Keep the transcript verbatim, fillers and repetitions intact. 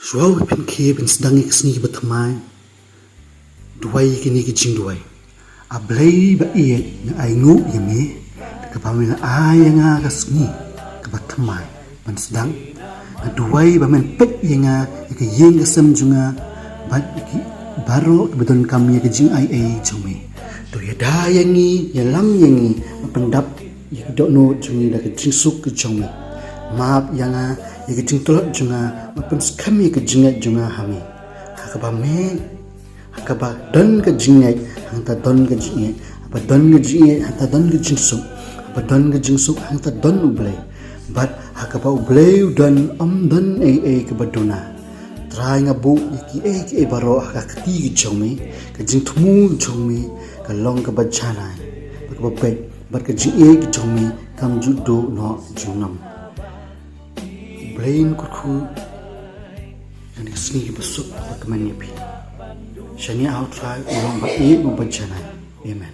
Shuwa ban khie ban sdang ïa ka sngi ba thymmai, duwai kine ki jingduwai. A Blei ba ïeit, nga ainguh ïa me da kaba me la ai ïa nga ka sngi kaba thymmai ban sdang. Nga duwai ba men peit ïa nga, ïa ka ïing ka sem jong nga bad ïa ki baroh kiba donkam ïa ka jingaiei jong me. To ïada ïa ngi, ïalam ïa ngi, ba pyndap ïa ki dohnud jong ngi da ka jingsuk ka jong me. Map ïa nga ïa ka jingtlot jong nga, ba pynskhem ïa ka jingngeit jong nga ha me. Ha kaba me, ha kaba don ka jingngeit, hangta don ka jingngeit. Haba don ka jingngeit, hangta don ka jingsuk. Haba don ka jingsuk, hangta don U Blei. Bad ha kaba U Blei u don, ym don ei ei kaba duna. Trai, nga buh ïa kiei kiei baroh ha ka kti ka jong me, ka jingthmu jong me ka long kaba janai bad kaba beit, bad ka jingïeit ka jong me kam ju duh noh junom. Blei un kyrkhu ïa kane ka sngi kaba suk ba kmen ïa phi. Shane ha U Trai u long ba ïeit bad ba janai. Amen.